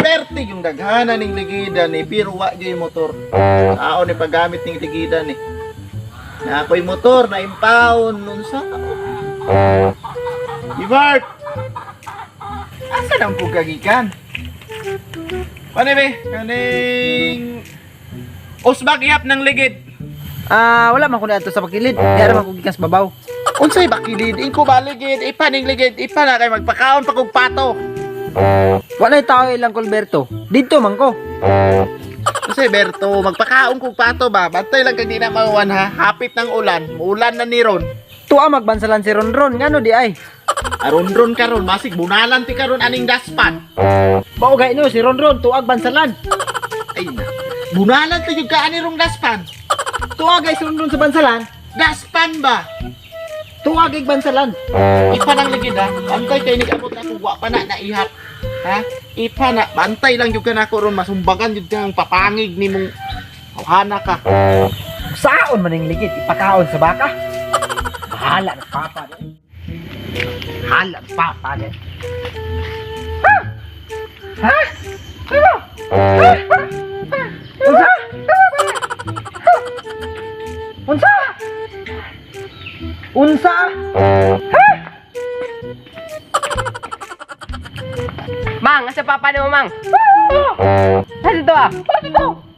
Perte yung daghana ning ligida ni pero wa gyud motor. Sao ni paggamit ning ligida ni. Na ako'y motor na impound nun sa. Ibart! Asa nang pugagikan? Paano be? Kaning usbag ihap ng ligid. Ah, wala man ko na ato sa pakilid. Di ara man ko gikan sa babaw. Unsay bakilid? Ingko ba ligid? Ipa ning ligid? Ipa na kay magpakaon pa kog pato. Wala tao ilang kolberto. Didto man ko. Kasi Berto, magpakaon kog pato ba? Bantay lang kag di na mauwan ha. Hapit ng ulan, muulan na ni Ron. Tuwa magbansalan si Ronron ngano di ay. Aron ron karon, masig bunalan ti karon aning daspan. Mao gay no si Ronron tuag bansalan. Ay na. Bunalan ti jud ka ani rong daspan. Tuwa gay si Ronron sa bansalan. Daspan ba? Tuwa gay bansalan. Ipa nang ligid ha. Bantay kay nigabot na wa pa na naihap. Ha? Ipa na bantay lang jud ka nako ron masumbagan jud kang papangig nimong hana ka. Saon man ning ligid ipakaon sa baka. Bahala na papa di. Bahala na papa di. Ha? Ha? Ano? Ha? Unsa? Unsa? Unsa? Mang, asa papa nimo, Mang? Asa to ah?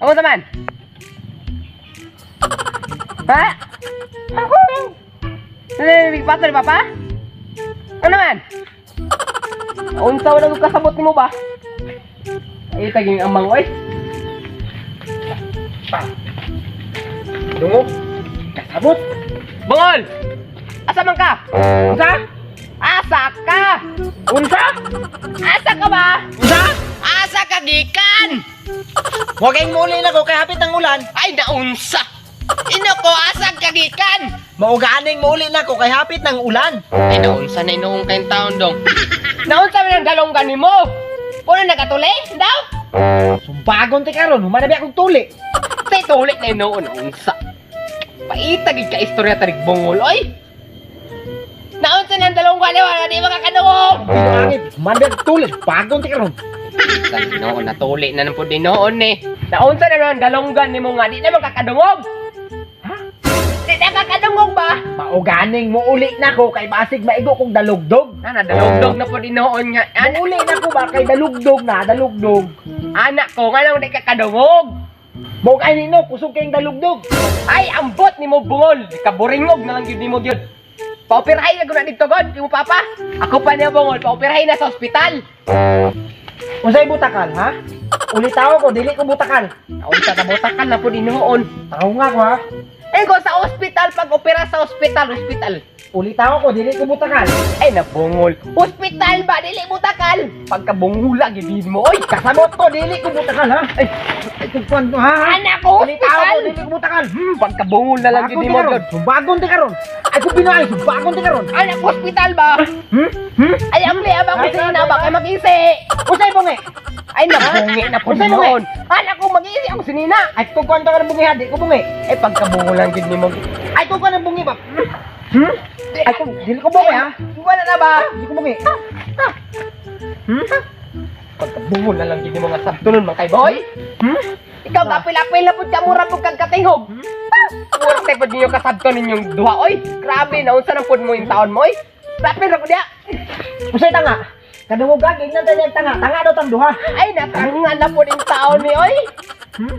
Ako naman. Ha? Ako. Ano pato ni papa? Ano naman? Unsa wala ko kasabot nimo ba? Ay taging amang oy. Pa. Dungog. Kasabot. Bungol. Asa man ka? Unsa? Asa ka? Unsa? Asa ka ba? Unsa? Asa ka gikan? Huwag kayong muli na ko kay hapit ang ulan. Ay naunsa. Ino ko asa ka gikan? Mauganing mauli na ko kay hapit ng ulan. Ay, naunsa na inuong kayong taon dong. Naunsa man ang dalonggan nimo? Puno nagatuli? Daw? Sumbagon ti karon, humanabi akong tuli. Say, tuli na inuon, naunsa. Paitag ka istorya tarig bungol, oy! Naunsa na ang dalonggan nimo, di makakadungog! Pinuangit, humanabi akong tuli, bagon ti karon. Sa noon, natuli na nang po dinoon eh. Naunsa na ang dalonggan nimo nga, di na makakadungog! Ha? Di na kakadungog ba? Mauganing muuli na ko kay basig maigo kong dalugdog. Na, nadalugdog na po dinoon nga. Anak, Muuli na ko ba kay dalugdog na, dalugdog. anak ko, nga lang di kakadungog! Mao kay nino, kusog kayong dalugdog. Ay, ambot ni mo bungol. Kaburingog na lang yun ni mo yun. Paoperahin na ko na dito, God. Yung papa. Ako pa niya bungol. Paoperahin na sa ospital. Unsay butakal, ha? Ulitaw ko, dili ko butakal. Naunsa ka butakal na po din noon. Tao nga ko ha. Eh, ko sa ospital, pag opera sa ospital, ospital. Ulitaw ko, dili ko butakal. Ay, nabungol. Ospital ba? Dili butakal. Pagkabungula, gibin mo, oy. Kasabot ko, dili ko butakal ha. Ay, ay kung ha. Anak ko, Ulitaw ko, ospital. dili ko butakal. Pagkabungol na lang Bagon yun ti mo, karon. God. Bagon ti karon. Ay kung binaay, bagon ti karon. Anak ko, ospital ba? Hmm? Hmm? Ay, ang liya ba ko sa ina ba? Kay mag-isi. Usay bungi. Ay, nabungi na po Unsay bungi? noon. Anak ko, mag-isi ang sinina. Ay kung kwento ka ng bungi ha, di ko bungi. Eh, pagkabungol lang yun ni mo. Ay kung ka ng bungi ba? Hmm? Ay kung dili ko bungi ha. Wala na ba? Dili ko bungi. Hmm? Pagkabungol na lang yun yung mga sabtunon mga kay boy. Hmm? Ikaw kapil-apil na pud ka mura pud kag katingog. Purte pud ninyo kasabton ninyong duha oy. Grabe na unsa na pud mo yung taon mo oy. Rapil ra pud diha. Usay tanga. Kadungog ka, gingnan tayo niyang tanga. Tanga daw tang duha. Ay natanga na pud yung taon ni oy. Hmm?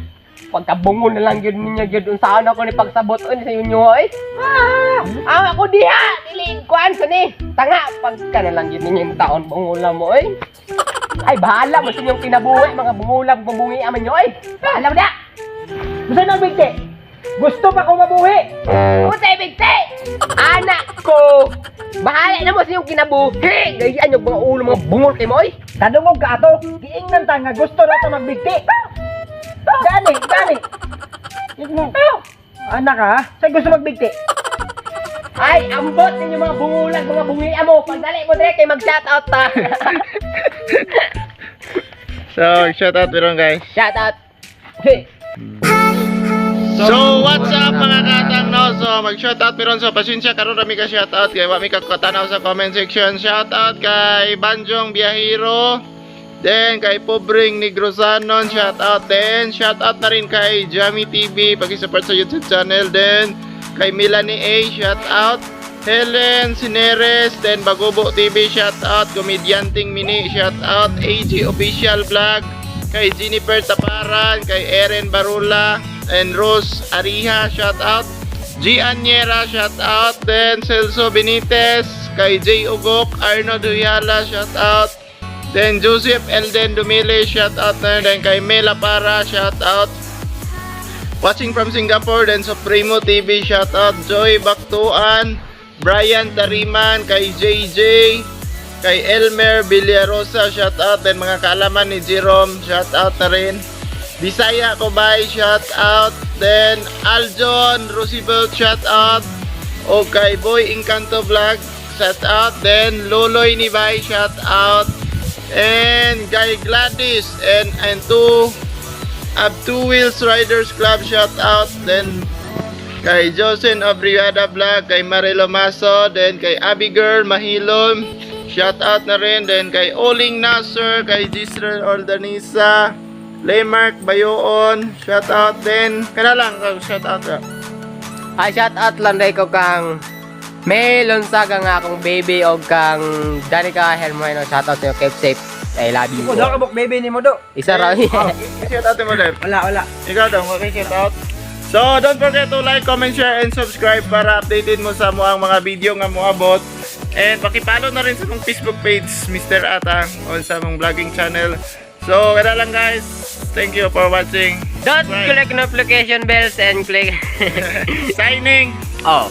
Pagkabungol na lang gyud ninyo gyud unsaon ako ni pagsabot oy sa inyo oy. Ah, ang ako diha dili kuan sa ni. Tanga pagka na lang gyud ninyo yung taon bungol mo oy. Ay bahala mo sa inyong kinabuhi mga bungulam bubungi aman nyo oy. Bahala mo na. Usay magbigti. Gusto pa ko mabuhi. Unsay bigti? Anak ko! Bahala na mo sa iyong kinabuhi! Gayaan yung mga ulo, mga bungol kay mo, oy! Kadungog ka ato. Giingnan ta nga gusto na ta magbigti. Gani, gani. Anak ha, saan gusto magbigti? Ay, ambot ninyo mga bungulag, mga bungia mo! Pagdali mo dire kay mag-shoutout ta! So, shout out pero guys. Shoutout! Hey. So, what's up, mga katang, no? So, mag-shoutout meron. So, pasensya karon rami ka shoutout kay wa mi kakatanaw sa comment section. Shoutout kay Banjong Biyahero. Then kay Pobreng Negrosanon, shoutout then. Shoutout na rin kay Jamie TV, pag-support sa YouTube channel. Then kay Melanie A, shoutout. Helen Sineres, then Bagobo TV, shoutout. Komedyanting Mini, shoutout. AG Official Vlog, kay Jennifer Taparan, kay Erin Barula, and Rose Ariha, shout out. G. Anyera, shout out. Then Celso Benitez, kay J. Ugok, Arnold Huyala, shout out. Then Joseph Elden Dumile, shout out na rin. Then kay Mela Para, shout out. Watching from Singapore, then Supremo TV, shout out. Joy Baktuan, Brian Tariman, kay JJ, kay Elmer Villarosa, shout out. Then mga kaalaman ni Jerome, shout out na rin. Bisaya Kobay, shout out. Then Aljon Roosevelt, shout out. O kay Boy Encanto Vlog, shout out. Then Loloy Nibay, shout out. And kay Gladys and two Ab Two Wheels Riders Club, shout out. Then kay Josen Obriada Vlog, kay Marilo Maso, then kay Abby Girl Mahilom, shout out na rin, then kay Oling Nasser, kay Gisrel Ordanisa, Lemark Bayoon, shout out then, kana lang, shout out ka. Ay, shout out lang dahil ko kang May Lonsaga nga akong baby o kang Danica Hermoeno. Shout out sa'yo. Keep safe. I love you. Ko do ka buk baby ni mo do. Isa ra. Shout out mo, Lev. Wala, wala. Ikaw daw, okay, shout out. So, don't forget to like, comment, share, and subscribe para updated mo sa mo ang mga video nga moabot. And pakipollow na rin sa mong Facebook page, Mr. Atang, o sa mong vlogging channel. So, kada lang, guys. Thank you for watching. Don't Right. click notification bells and click Signing off.